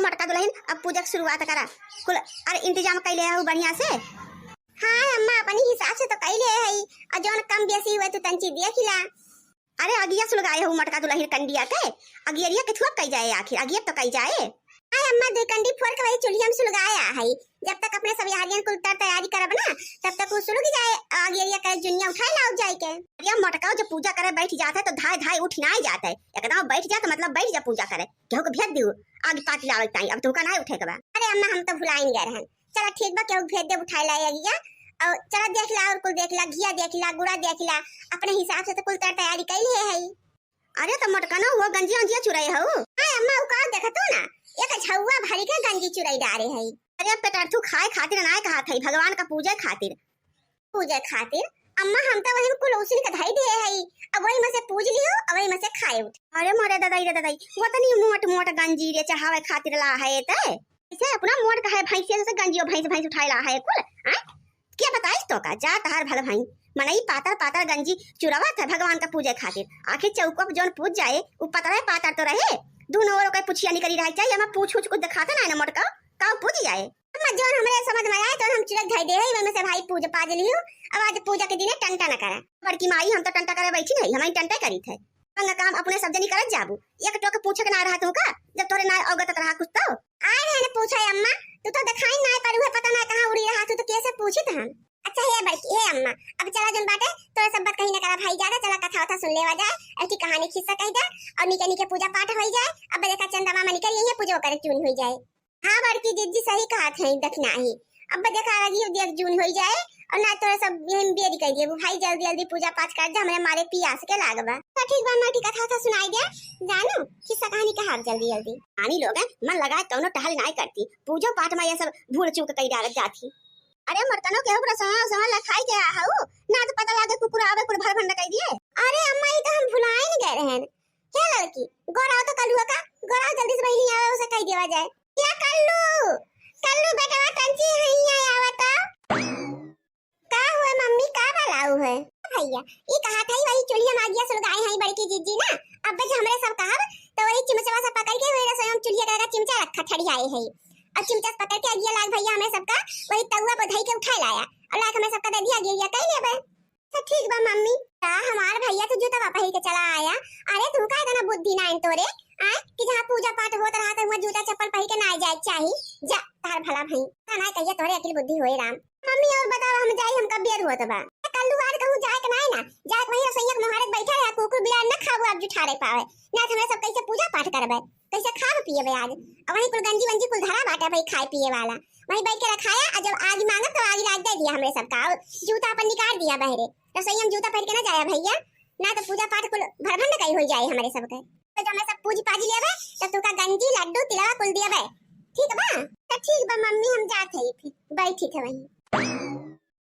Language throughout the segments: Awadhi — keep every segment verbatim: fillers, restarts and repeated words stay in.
मोटका दुलहिन, अब पूजा के शुरुआत करा। कुल अरे इंतजाम कइले हउ बढ़िया से? हाँ अम्मा, अपनी हिसाब से तो कइले हई, अउर जौन कम बेसी हुए तू तंची देख ला। अरे अगिया सुलगाए हउ मोटका दुलहिन कंडिया के, अगियरिया के थुआ कइ जाए, आखिर अगिया तो कइ जाए। हाँ अम्मा, दुइ कंडी फोर के वही चुल्हिया में सुलगाया हई। जब तक अपने सब यारियन कुल तर तैयारी करब ना, तब तक उ सुलग जाए, अगियरिया के जुनिया उठाए लाओ जाए के। अरे मोटका जब पूजा करे बैठ जात है तो धाय धाय उठ ना जात है, एकदम बैठ जात मतलब बैठ जा पूजा करे, केहू के भेज दियो आग पाती लावे के ताई, अब तुहका ना उठे के बा। अरे अम्मा, हम तो भुलाइन गए रहन। चला ठीक बा, केहू भेज दे उठाए ला अगिया। अउर चला देख ला, अउर कुल देख ला, घिया देख ला, गुड़ा देख ला, अपने हिसाब से तो कुल तर तैयारी कइले हई। अरे तो मोटकनो हो गंजिया उंजिया चुराई हउ? हाँ अम्मा, उ का देखत हो ना, एक झउआ भरी के गंजी चुराई डारे हई। अरे पेटर्थू खाए खातिर नाय कहत हई, भगवान का पूजे खातिर। पूजे खातिर? अम्मा, हम तो वही में कुल उसिन के धई दे हई, अब वही में से पूज लियो, अब वही में से खाए उठ। अरे मोरे ददाई रे ददाई, वो तनी मोट मोट गंजी रे चढ़ावे खातिर ला है ते। इसे अपना मोट कहे भैंसिया से गंजियो भैंस भैंस उठाए ला है कुल, आय? के बताइस तो का, जा तहार भल भाई, मनई पातर पातर गंजी चुरावत है भगवान का पूजे खातिर। आखिर चौको पे जौन पूज जाए, उ पतरे पातर तो रहे, दूनो ओर ओकर पुछिया निकरी रहे चाहिए, हमें पूछ उछ कुछ दिखाता ना है ना मोटका, का उ पूज जाए? अम्मा, जौन हमरे समझ में आए, तौन हम चुरक धई दे हई, वही में से भाई पूज पाज लियो। अब आज पूजा के दिने टंटा न करा। बड़की माई, हम तो टंटा करे बैठी नहीं, हम ही टंटे करी थे। पंगा काम अपने सब जनी करत जाबू, एक टोक पूछे के ना रहा तू का, जब तोरे ना अवगत रहा कुछ तो। आए रहे ने पूछे अम्मा, तू तो दिखाई ना पर उहे पता ना कहाँ उड़ी रहा, तू तो कैसे पूछित हम। अच्छा हे बड़की, हे अम्मा, अब चला जौन बाटे, तोरे सब बात कहीं न करा भाई ज्यादा, चला कथा वथा सुन लेवा जाए, अबकी कहानी खिस्सा कही दे, अउर निके निके पूजा पाठ होई जाए। अब देखा चंदा मामा निकल यही पूजा करे चून होई जाए। हाँ बड़की जिज्जी सही कहत है, दखिना ही। अब देखा अगियो दिया जून होई जाए, अउर ना तोरे सब यही बेरी कह दिए, भाई जल्दी जल्दी पूजा पाठ कर जा, हमरे मारे पियास के लाग बा। तो ठीक बा, अम्मा की कथा वथा सुनाई दे, जानू खिस्सा कहानी कहा जल्दी जल्दी। आनी लोग हैं, मन लगाए कौनो टहल नाय करती, पूजो पाठ में ये सब भूल चूक कई डालत जाती। अरे मर्दनो, केहू पर सवा सवा लखाई के आ हऊ, ना तो पता लागे कुकुर आवे कुल भर भंड कई दिए। अरे अम्मा, ई तो हम भुलाइन गए रहन। हे लड़की, गोराव तो कलुआ का, गोराव जल्दी से बहिनी आवे, उसे कही देवा जाए। या कल्लू, कल्लू बेटवा तंची हियाँ आवा तो। का हुए मम्मी, का बलाऊ है? भैया, ई कहा था वही चुल्हिया में आगिया सुलगाए हैं बड़की जिज्जी ना। अब जो हमरे सब कहब तो वही चिमचवा से पकड़ के वही रसोई में चुल्हिया का चिमचा रखा ठड़ियाए है। और चिमचा से पकड़ के आगिया लाग भैया हमरे सबका वही तउआ पर धई के उठाए लाया। और लाग हमरे सबका दे दिया, आगिया कई लेबे। तो ठीक बा मम्मी, ता हमार भैया तो जूता पहिर के चला आया। अरे तुमका इतना बुद्धि ना इन तोरे, आय कि जहाँ पूजा पाठ होत रहा था वहाँ जूता चप्पल पहिर के ना जाए के चाही। जा तार भला भई, ता ना कहिए तोरे अकिल बुद्धि होए राम। मम्मी और बताओ, हम जाई, हमका बेर होत बा। कल्लू आज कहूँ जाए के नाई ना, जाए के वहीं रसोईया के मुहारे बैठा रहा, कुकुर बिलार न खाबू आप जुठारे पावे, ना तो हमरे सब कैसे पूजा पाठ करबे। कैसे खाब पियबे आज? अब वहीं कुल गंजी वंजी कुल धरा बाटे भाई खाए पिए वाला, वहीं बैठ के रखाया। और जब आगी मांगब तो आगी लाग दे दिया हमरे सबका, और जूता अपन निकाल दिया बहरे। रसोईया में जूता पहन के ना जाया भैया, ना तो पूजा पाठ कुल भरभंड कई हो जाए हमरे सबके। तो जब मैं सब पूजी पाजी लेबे तो तुका गंजी लड्डू तिलवा कुल दियबे, ठीक बा? तो ठीक बा मम्मी, हम जात है फिर, बैठी थे वहीं।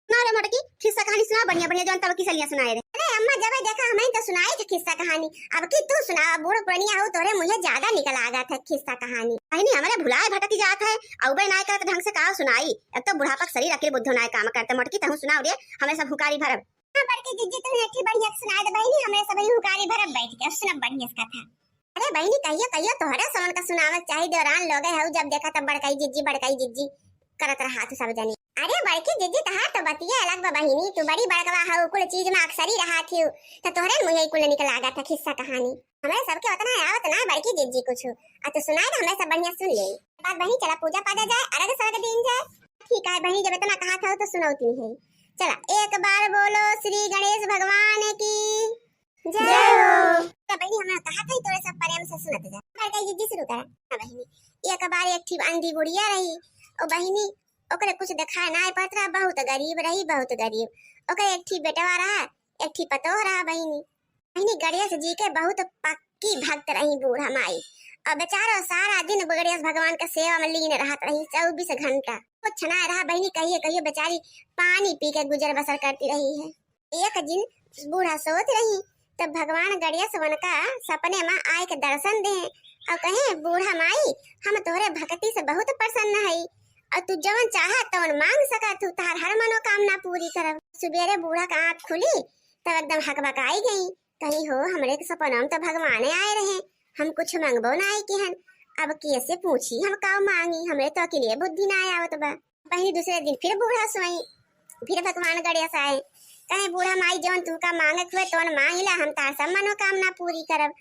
ना रे मोटकी, खिस्सा कहानी सुना, बढ़िया बढ़िया जौन तब की सलियां सुनाए रहे। अरे अम्मा, जब देखा हम ही तो सुनाई थे खिस्सा कहानी, अब की तू सुनावा, बूढ़ पुरनिया हो, तोरे मुझे ज्यादा निकल आगा था खिस्सा कहानी। बहिनी हमरे भुलाए भटकी जात है, अउबे नाय करत ढंग से का सुनाई, एक तो बुढ़ापा के शरीर अकिल बुद्धो नाय काम करते। मोटकी तहूँ सुनाओ रे, हमरे सब हुकारी भरब। हाँ बड़की जिज्जी, तू एक ही बढ़िया सुनाए दे बहिनी, हमरे सब ही हुकारी भरब बैठ के, सुनब बढ़िया से कथा। अरे बहिनी, कहियो कहियो तोहरे समन का सुनावक चाही, देवरान लोगे हऊ, जब देखा तब बड़काई जिज्जी बड़काई जिज्जी करत रहा तू सब जनी। अरे बड़की जिज्जी, तहार तो बतिया अलग बा बहिनी, तू बड़ी बड़कवा हऊ, कुल चीज में अक्सरी रहा थी, तो तोहरे मुँहे कुल निकल आगा था खिस्सा कहानी। हमरे सबके उतना आवत ना बड़की जिज्जी कुछ, आ तू सुनाए तो हमरे सब बढ़िया सुन ले। बात बहिनी, चला पूजा पाजा जाए, अरग सरग दीन जाए। ठीक है बहिनी, जब इतना कहा था तो सुनौती है। चला, एक बार बोलो श्री गणेश भगवान की जय हो। तो बहिनी, हम कहा था तोरे सब प्रेम से सुनत जा। बड़काई जिज्जी शुरू करा। हाँ बहिनी, एक बार एक ठी अंधी बुढ़िया रही। ओ बहिनी, ओकरे कुछ दिखाई नाय पड़त रहा, बहुत गरीब रही, बहुत गरीब। ओकरे एक ठी बेटवा रहा, एक ठी पतोह रहा बहिनी। बहिनी, गणेश जी के बहुत पक्की भक्त रही बूढ़ा माई। और बेचारो सारा दिन गणेश भगवान के सेवा में लीन रहत रही चउबीस घंटा। कुछ ना रहा बहिनी, कहिए कहिए बेचारी पानी पी के गुजर बसर करती रही है। एक दिन बूढ़ा सोत रही, तब भगवान गणेश उनका सपने में आए के दर्शन दे और कहे, बूढ़ा माई, हम तोहरे भक्ति से बहुत प्रसन्न हई और तू जवन चाहा तवन मांग सकत हू, तहार हर मनोकामना पूरी करब। सुबेरे बूढ़ा का आँख खुली तब एकदम हकबकाई गई, कहीं हो हमरे के सपना में तो भगवाने आए रहे, हम कुछ मंगबो ना आई किहन। अब केसे पूछी हम काव मांगी, हमरे तो अकेले बुद्धि ना आवत बा। बहिनी दूसरे दिन फिर बूढ़ा सोई, फिर भगवान गणेश आए, कहे बूढ़ा माई जवन तुमका मांगे के हुए तवन मांगिला, हम तार सब मनोकामना पूरी करब।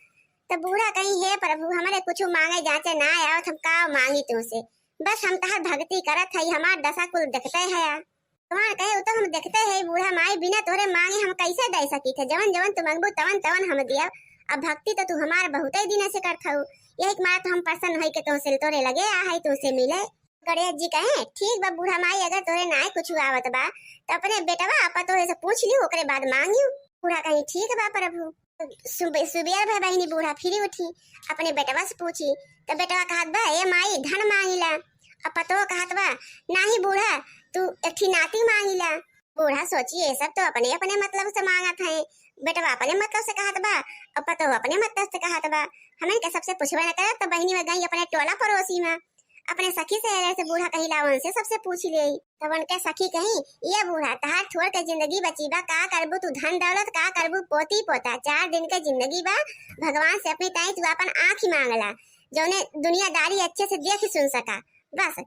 तो बूढ़ा कही हे प्रभु हमरे कुछ मांगे जांचे ना आवत, हम काव मांगी तुमसे, बस हम तहार भक्ति करत हई, हमार दशा कुल देखते है। भगवान कहे उ तो हम देखते है बूढ़ा माई, बिना तोहरे मांगे हम कैसे दे सकी थे, जवन जवन तू मांगबू तवन तवन हम दियब। अब भक्ति तो तू हमार बहुते दिन से करत हऊ, यही के मारे तो हम प्रसन्न होई के तोहसे तोरे लगे आ है तोहसे मिले। गणेश जी कहे ठीक बा बूढ़ा माई, अगर तोरे नाय कुछ आवत बा तो अपने बेटवा आपा तोहरे से पूछ लियो, ओकरे बाद मांगियो। बूढ़ा कही ठीक बा प्रभु। सुबे-, सुबेर भय बहिनी बूढ़ा फिरी उठी, अपने बेटवा से पूछी तो बेटवा कहत बा ए माई धन मांगिला। अब पतोह कहत बा नाही बूढ़ा, तू एक ठी नाती मांगिला। बूढ़ा सोची ये सब तो अपने अपने मतलब से मांगत है, बेटवा अपने मतलब से कहत बा और पतोह अपने मतलब से कहत बा, हमन के सबसे पूछबे न करत। तो बहिनी में गई अपने टोला पड़ोसी में, अपने सखी सहेली से बूढ़ा कहिला उनसे सबसे पूछ ले। तब उनके सखी कही ये बूढ़ा तहार थोड़ के जिंदगी बची बा, का करबू तू धन दौलत, का करबू पोती पोता, चार दिन के जिंदगी बा, भगवान से अपनी ताई तू अपन आँख मांगला, जौने दुनियादारी अच्छे से देख सुन सका। बस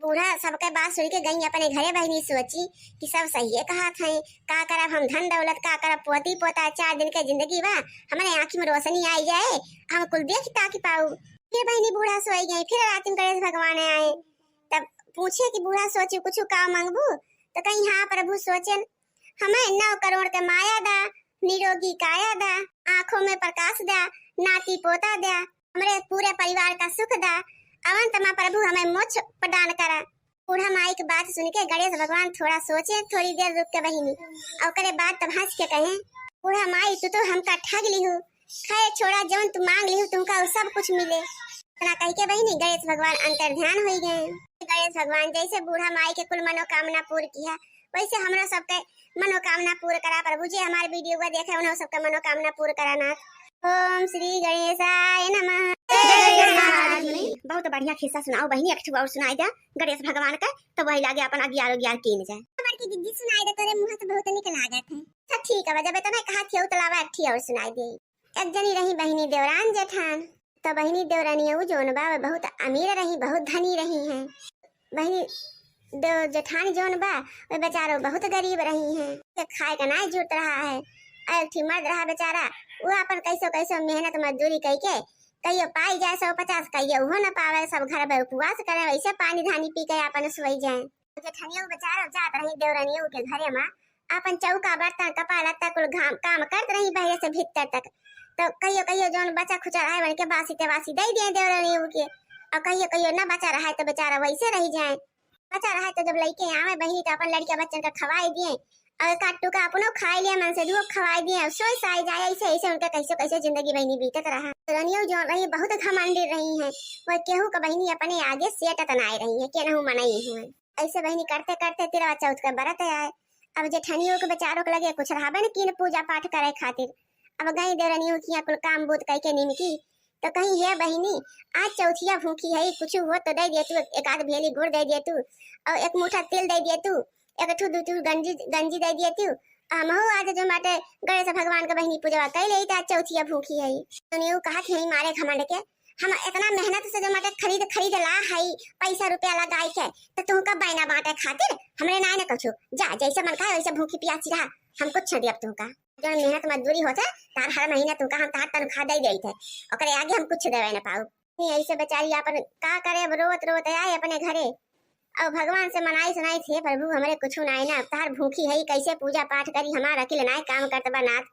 बूढ़ा सबके बात सुन के गई अपने घरे। बहिनी सोची कि सब सही है कहत है, का करब हम धन दौलत, का करब पोती पोता, चार दिन के जिंदगी बा, हमारे आँखी में रोशनी आई जाए, हम कुल देख ताकि पाऊ। फिर बहिनी बूढ़ा सोई गई, फिर रात में गणेश भगवान आए, तब पूछे कि बूढ़ा सोची कुछ का मांगबू, तो कहीं हाँ प्रभु सोचन हमें नौ करोड़ के माया दा, निरोगी काया दा, आँखों में प्रकाश दा, नाती पोता दा, हमरे पूरे परिवार का सुख दा, अवंत मा प्रभु हमें मोक्ष प्रदान करा। बूढ़ा माई की बात सुन के गणेश भगवान थोड़ा सोचे, थोड़ी देर रुक के बहिनी, और ओकरे बाद तब हंस के कहे बूढ़ा माई तू तो हमका ठग लिहू, खैर छोड़ा जौन तू मांग लिहू तुमका वो सब कुछ मिले। इतना कह के बहिनी गणेश भगवान अंतर ध्यान हो गए। गणेश भगवान जैसे बूढ़ा माई के कुल मनोकामना पूर्ण किया वैसे हमरा सबके मनोकामना पूर्ण करा प्रभु। जे हमारे वीडियो को देखे उन्हों सबके मनोकामना पूर्ण करा नाथ। ओम श्री गणेशाय नमः। जय गणेश महाराज की। बहुत बढ़िया खिस्सा सुनाओ बहिनी, एक ठो और सुनाई दे गणेश भगवान के, तो वही लागे अपन अगियार उगियार कीन जाए। हमार की दीदी सुनाई दे, तोरे मुंह से बहुत निक लागत है। तो ठीक है, जब इतना कहा थी तो लावा एक ठो और सुनाई दे। एक जनी रही बहिनी देवरान जेठान, तो बहिनी देवरानियऊ जौन बा वे बहुत अमीर रही, बहुत धनी रही हैं। बहिनी देव जेठान जौन बा वे बेचारो बहुत गरीब रही हैं, के खाए का नाय जुट रहा है। और एक ठी मर्द रहा बेचारा, वो अपन कैसो कैसो मेहनत मजदूरी कई के कहियो पाई जाए सौ पचास, कहियो उहो न पावे, सब घर में उपवास करे, वैसे पानी धानी पी के अपन सोई जाए। जेठनियो बेचारो जात रही देवरनियो के घरे में, अपन चौका बर्तन कपड़ा लत्ता कुल घाम काम करत रही बहरे से भीतर तक। तो कहियो कहियो जौन बचा खुचा रहे बन के बासी तेवासी दे दिए देवरनियो के, और कहियो कहियो न बचा रहे तो बेचारा वैसे रह जाए। बचा रहे तो जब लइके आवे बहिनी तो अपन लड़किया बच्चन का खवाई दिए, और एक आध टुका अपनो खाई लिया मन से दुओ खवाई दिए, और सोई साई जाए। ऐसे ऐसे उनका कैसे कैसे जिंदगी बहिनी बीतत रहा। देवरनियो जौन रही बहुत घमंडी रही हैं, वो केहू का बहिनी अपने आगे सेटत नाय रही है, केनहू मनई हुए। ऐसे बहिनी करते करते तिरवा चौथ का बरत आए। अब जेठनियो के बेचारो के लगे कुछ रहबे न कीन पूजा पाठ करे खातिर। अब गई देवरनियो किया कुल काम बूत कई के निमकी, तो कहीं हे बहिनी आज चौथिया भूखी है, कुछ हो तो दे दे तू, एक आध भेली गुड़ दे दे तू, और एक मुठा तेल दे दे तू, एक ठू दू ठू गंजी गंजी दे दे तू। हमहू आज जो बाटे गणेश भगवान के बहिनी पूजवा कई लेई, त आज चौथिया भूखी है। सुनियो कहत ही मारे घमंड के, हम इतना मेहनत से जो बाटे खरीद खरीद ला है, पैसा रुपया लगाई के, तो तुमका बैना बांटे खातिर हमरे नाय न कछु। जा, जैसे मन खाए वैसे भूखी प्यासी रहा, हम कुछ न दियब तुमका। जो मेहनत मजदूरी होते, तार हर महीना तुमका हम तार तनख्वाह दे देई थे, ओकरे आगे हम कुछ देवे न पाऊ। नहीं, ऐसे बेचारी अपन का करे, अब रोवत रोवत आए अपने घरे। अब भगवान से मनाई सुनाई थे, प्रभु हमरे कुछ नाय ना, अब तार भूखी है, कैसे पूजा पाठ करी, हमार अकिल नाय काम करत बा नाथ।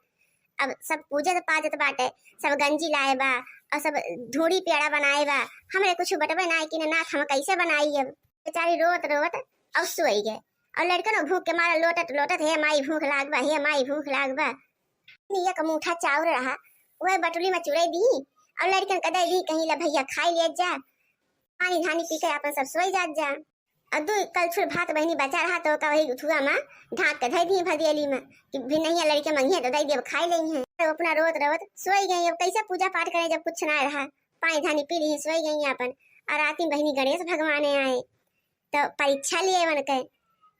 अब सब पूजत पाजत बाटे, सब गंजी लाए बा और सब धूड़ी पेड़ा बनाए बा, हमरे कुछ बटबे नाय कि नाथ हम कैसे बनाई। अब बेचारी रोवत रोवत और सोई गए। और लड़कन भूख के मारे लोटत लोटत, "हे माई भूख लाग बा, हे माई भूख लाग बा।" एक मुठा चाउर रहा, वह बटुली में चुड़ै दी और लड़कन के दे दी, कहीं ला भैया खाई ले जा, पानी धानी पी के अपन सब सोई जात जा। और दू कलछुल भात बहिनी बचा रहा तो ओका वही उठुआ में ढाँक के धई दी भदेली में कि भी नहीं लड़के मंगिए तो दे दिए खाई लेई हैं। तो अपना रोत रोत सोई गई। अब कैसे पूजा पाठ करें जब कुछ ना रहा, पानी धानी पी ली सोई गई अपन। और रात में बहिनी गणेश भगवान आए तो परीक्षा लिए मन के,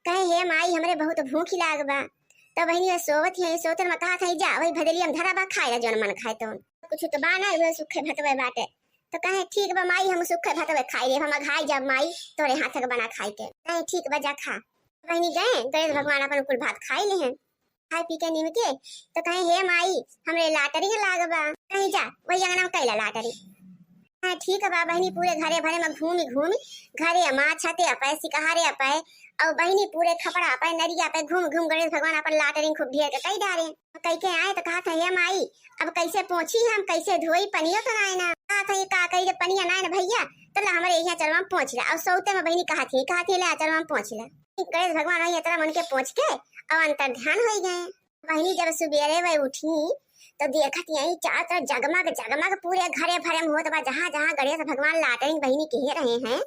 कहे हे माई हमरे बहुत भूख लाग बा। तो बहिनी वे सोवत ही सोतन में कहा था जा वही भदेली हम धरा बा खाए ला जौन मन खाए तो कुछ तो बा ना, वह सूखे भतवे बाटे। तो कहे, "ठीक बा माई, हम सुखै भात खाई लेब, हम अघाई जाब माई, तोरे हाथ के बना खाई के।" कहे, "ठीक बा, जा खा।" बहिनी गए, गणेश भगवान अपन कुल भात खाई लेहन, खाए पी के नीम के, तो कहे, "हे माई, हमरे लाटरी के लाग बा।" कहे, "जा, वही अंगना में कैला लाटरी।" हाँ, ठीक बा बहिनी, पूरे घरे भरे में घूमी घूमी, घरे मा छते अपै, सिकहारे अपै, और बहिनी पूरे खपड़ा अपै, नरिया अपै, घूम घूम गणेश भगवान अपन लाटरी खूब ढेर के कई डारे। कई के आए तो कहा था, "हे माई, अब कैसे पोंछी हम, कैसे धोई, पनियो तो ना आए ना।" कहा था, "ये का कही, जब पनिया ना आए ना भैया, तो ला हमरे यहाँ चलवा में पोंछ ला।" और सौते में बहिनी कहा थी, कहा थी, "ले चलवा में पोंछ ला।" गणेश भगवान वही इतना मन के पोंछ के और अंतर ध्यान हो गए। बहिनी जब सुबेरे वह उठी तो देखत यही चारों तरफ जगमग जगमग पूरे घरे भरे में होत बा, जहाँ जहाँ गणेश भगवान लाटरिन बहिनी किहे रहे हैं,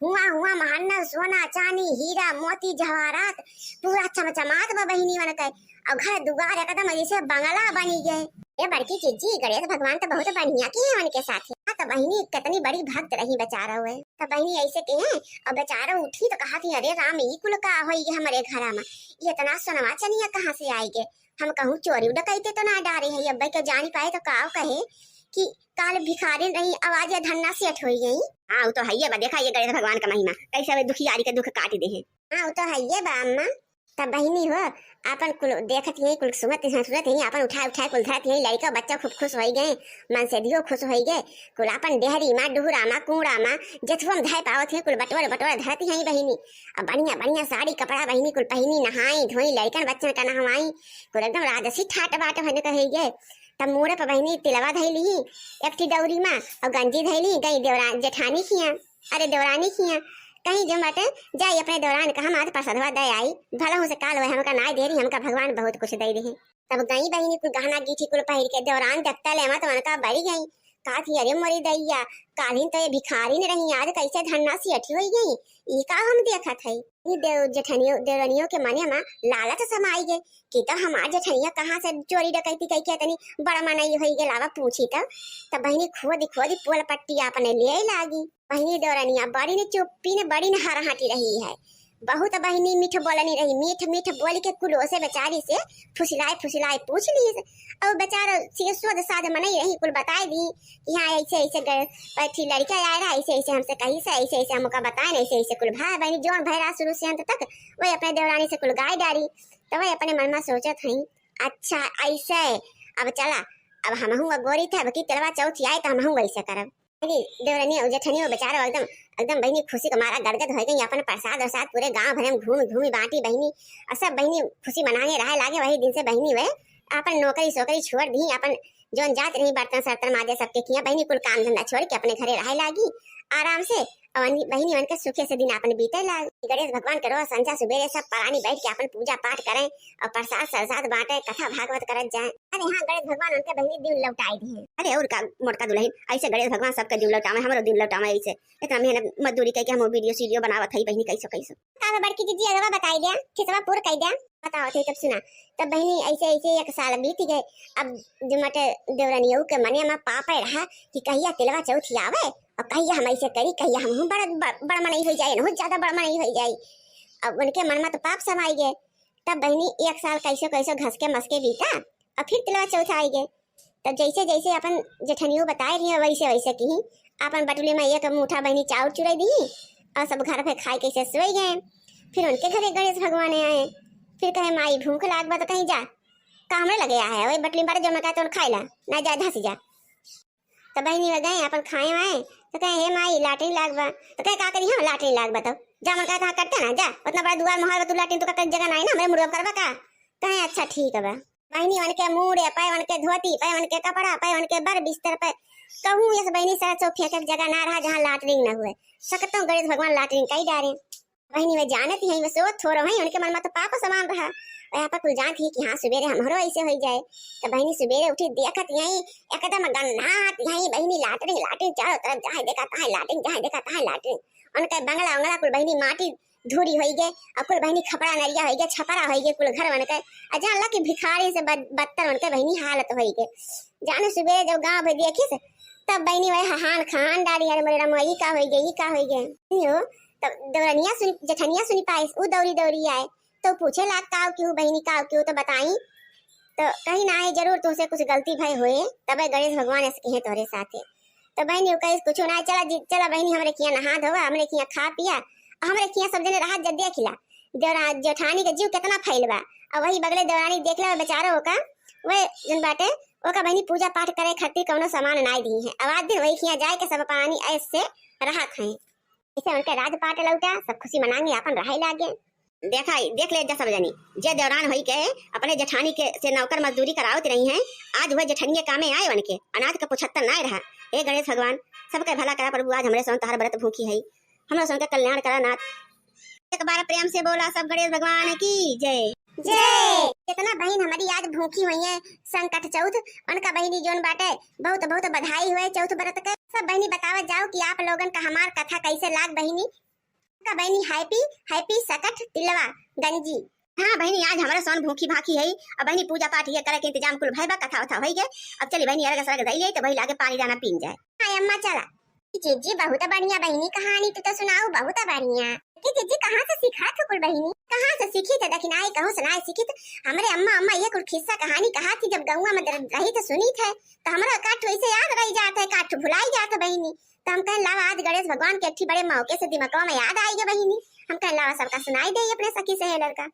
हुआ हुआ महानर सोना चांदी हीरा मोती जवाहरात पूरा चमचमात बा बहिनी मन के। और घर दुआर एकदम जैसे बंगला बनी गए। ए बड़की जीजी, गणेश भगवान तो बहुत बढ़िया किहे उनके साथ। हाँ, तो बहिनी कितनी बड़ी भक्त रही बेचारा हुए। तो बहिनी ऐसे कहे और बेचारा उठी तो कहा कि "अरे राम, ई कुल का होई गए हमरे घरा में, ये इतना सोनवा चनिया कहाँ से आई गए?" हम कहूँ चोरी डकैती तो ना डारे है, अब्बे के जानी पाए तो का कहे कि काल भिखारिन रही, आवाज या धन्ना सेठ होई गई। हाँ, वो तो है ये बा, देखा ये गणेश भगवान का महिमा, कैसे वे दुखियारी के दुख काट दे है। हाँ, वो तो है ये बा अम्मा। तब बहिनी हो, अपन कुल देखत यही, कुल सुनत यही, सुनत यही, अपन उठाए उठाए कुल धरत यही, लड़का बच्चा खूब खुश होई गए, मन से दियो खुश होई गए, कुल अपन डेहरी मा, डुहरा मा, कूड़ा मा, जथुआ में धय पावत है, कुल बटोर बटोर धरत यही बहिनी। अब बढ़िया बढ़िया साड़ी कपड़ा बहिनी कुल पहिनी, नहाई धोई, लड़कन बच्चन का नहवाई, कुल एकदम राजसी ठाट बाट भन कहे गए। तब मूड़े पर बहिनी तिलवा धैली, एक ठी दौरी मा, और गंजी धैली, गई देवरान जेठानी खिया, अरे देवरानी खिया, कहीं जो मत जाई अपने देवरान का हम आज प्रसादवा दे आई, भला से काल वह हमका नाय दे रही, हमका भगवान बहुत कुछ दे रही। तब गई बहिनी कुल गहना गीठी कुल पहिर के देवरान देखता ले मत उनका बड़ी गई, कहा थी, "अरे मोरी दैया, कालिन तो ये भिखारी ने रही, आज कैसे धन्ना सेठी होई गई, ई का हम देखत है?" ई देव जेठनियो देवरनियो के मने मा लालच समाई गए कि तो हमार जेठनिया कहाँ से चोरी डकैती कई के इतनी बड़ा मनई होई गए, लावा पूछी तो। तब बहिनी खोदी खोदी पोल पट्टी आपने ले लागी। बहिनी देवरनिया बड़ी ने चुप्पी ने बड़ी ने हरहाटी रही है, बहुत बहिनी मीठ बोलनी रही, मीठ मीठ बोल के कुल ओसे बेचारी से फुसिलाए फुसिलाए पूछ ली। और बेचारा से सोध साध मनई रही, कुल बताए दी कि हाँ ऐसे ऐसे गए, बैठी लड़का आए रहा, ऐसे ऐसे हमसे कही से, ऐसे ऐसे हमका बताए, ऐसे ऐसे कुल भाई बहनी जोन भैरा शुरू से अंत तक वही अपने देवरानी से कुल गाय डारी। तो वही अपने मन में सोचत हई, "अच्छा ऐसे, अब चला, अब हमहू अगोरी थे, अब की तेलवा चौथ आए तो हमहू ऐसे करब।" अरे देवरनिया जेठनियो बेचारा एकदम, एकदम बहिनी खुशी के मारा गदगद हो गई। अपन प्रसाद वरसाद पूरे गांव भरे में घूम घूमी बांटी बहिनी, और सब बहिनी खुशी मनाने रहे लागे। वही दिन से बहिनी वे अपन नौकरी सोकरी छोड़ दी, अपन जोन जात रही बर्तन सर्तन माजे सबके किया, बहिनी कुल काम धंधा छोड़ के अपने घरे रहे लागी आराम से। और बहिनी उनके सुखे से दिन अपन बीते लाग। गणेश भगवान के रोज संझा सुबेरे सब परानी बैठ के अपन पूजा पाठ करें और प्रसाद सरसाद बांटे, कथा भागवत करत जाए। अरे हाँ, गणेश भगवान उनके बहिनी दिन लौटाई दिए। अरे और का मोटका दुल्हन, ऐसे गणेश भगवान सबके दिन लौटावे, हमरो दिन लौटावे ऐसे। इतना मेहनत मजदूरी करके हम वीडियो सीडियो बनावत हई बहिनी, कैसो कैसो। का बा बड़की जीजी, अगवा बताई द्या, खिसवा पूर कई द्या। बताओ थे तब सुना। तब बहिनी ऐसे ऐसे एक साल बीत गए। अब जो मटे देवरनियऊ के मने में पापे रहा कि कहिया तिलवा चौथी आवे और कहिया हम ऐसे करी, कहिया हम हूँ बड़ा, बड़, बड़ मनई हो जाए, बहुत ज्यादा बड़ मनई हो जाए। अब उनके मन में तो पाप समाई गए। तब बहिनी एक साल कैसो कैसो घस के मस के बीता और फिर तिलवा चौथ आई गए। तब जैसे जैसे अपन जेठनियो बताए रही वैसे वैसे की अपन बटुली में एक मुठा बहिनी चाउर चुराई दी और सब घर पे खाए कैसे सोई गए। फिर उनके घरे गणेश भगवान आए, फिर कहे, "माई भूख लाग बा तो कहीं जा, का हमरे लगे आए, वही बटुली में बाटे जो मैं कहते खाए ला, ना जा धस जा।" तो बहिनी वे गए अपन खाए वाए तो कहे, "हे माई लाटरी लाग बा।" तो कहे, "का करी हम लाटरी लाग बा तो जा, मन कहता करते ना जा, उतना बड़ा दुआर मोहर बा, तू लाटरी तो का जगह ना है ना, हमरे मुर्गा करबा का?" कहे, "अच्छा ठीक बा।" बहिनी उनके मूड़े पे, उनके धोती पे, उनके कपड़ा पे, उनके बर बिस्तर पे, कहूँ यस बहिनी सर चौक फेंके के जगह ना रहा जहाँ लाटरिन न हुए। सकतों गणेश भगवान लाटरिन कई डारे। बहिनी वे जानत ही, वे सोच थोड़ो है, उनके मन में तो पाप समान रहा। वह पर कुल जानत ही कि हाँ सुबेरे हमरो ऐसे हो जाए। तो बहिनी सुबेरे उठी देखत यही एकदम गन्नात यही बहिनी लाटरिन लाटरिन चारों तरफ जहाँ देखा तहाँ लाटरिन, जहाँ देखा तहाँ लाटरिन। उनके बंगला उंगला कुल बहिनी माटी धूरी होई गए, और कुल बहिनी खपड़ा नरिया होई गए, छपरा होई गए कुल घर बन के। और जान ला कि भिखारी से बद-, बदतर उनके बहिनी हालत होई गए। जाने सुबह जब गाँव भर देखिस, तब बहिनी वही हहान खान डाली, "अरे मोरे राम, ई का होई गए, ई का होई गए?" यो, तब देवरनिया सुन, जेठनिया सुनी पाइस, उ दौरी दौरी आए, तो पूछे लाग, "काव क्यों बहिनी, काव क्यों तो बताई?" तो कहीं ना है, "जरूर तुमसे कुछ गलती भय होए, तबे गणेश भगवान ऐसे कहे तोरे साथे।" तो बहिनी उ कहे कुछ ना, चला जी, चला बहिनी, हमरे किहाँ नहा धोवा, हमरे किहाँ खा पिया, हमरे किहाँ सब जने रहत जा देखिला। देवरा जेठानी के जीव केतना फैल बा। अब वही बगले देवरानी देख ले बेचारो ओका, वे जन बाटे ओका बहिनी पूजा पाठ करे खातिर कौनो सामान नाई दी है। अब आज दिन वही किहाँ जाए के सब पानी ऐसे रहत हैं। इसे उनके राजपाट लौटा, सब खुशी मनांगे, आपन रहे लागे। देखा, देख ले जा सब जनी, जे देवरान होई के अपने जेठानी के से नौकर मजदूरी करावत रही हैं, आज वह जेठनिये कामे आए उनके, अनाथ के पुछत्तर नाय रहा। हे गणेश भगवान, सबके भला करा प्रभु, आज हमरे सोन तोहार व्रत भूखी है, हमरे सोन के कल्याण करा नाथ। एक बार प्रेम से बोला सब गणेश भगवान की जय। जय। जितना बहिन हमारी आज भूखी हुई है संकट चौथ, उनका बहिनी जोन बाटे बहुत बहुत बधाई हुए चौथ व्रत के। सब बहिनी बतावत जाओ कि आप लोगन का हमार कथा कैसे लाग बहिनी। का बहिनी हैप्पी, हैप्पी सकट तिलवा गंजी। हाँ बहिनी, आज हमारा सोन भूखी भाखी है। अब बहिनी पूजा पाठ ये करे के इंतजाम कुल भय बा, कथा वथा होई गए। अब चली बहिनी, अरग सरग दई ले तो वही लागे पानी दाना पीन जाए। हाँ अम्मा चला। जीजी बहुत बढ़िया बहिनी कहानी तू तो सुनाऊ, बहुत बढ़िया। कि जीजी कहाँ से सीखा थू कुल बहिनी? कहाँ से सीखी थे? देखी नाई कहूँ से नाई सीखी थे। हमरे अम्मा, अम्मा ये कुल खिस्सा कहानी कहा थी, जब गौवा में रही थे सुनी थे, तो हमरा काठ वैसे याद रही जात है, काठ भुलाई जात है बहिनी। तो हम कहें लावा आज गणेश भगवान के अच्छी बड़े मौके से दिमागवा में याद आई गए बहिनी। हम कहें लावा सबका सुनाई दे अपने सखी सहेलर का।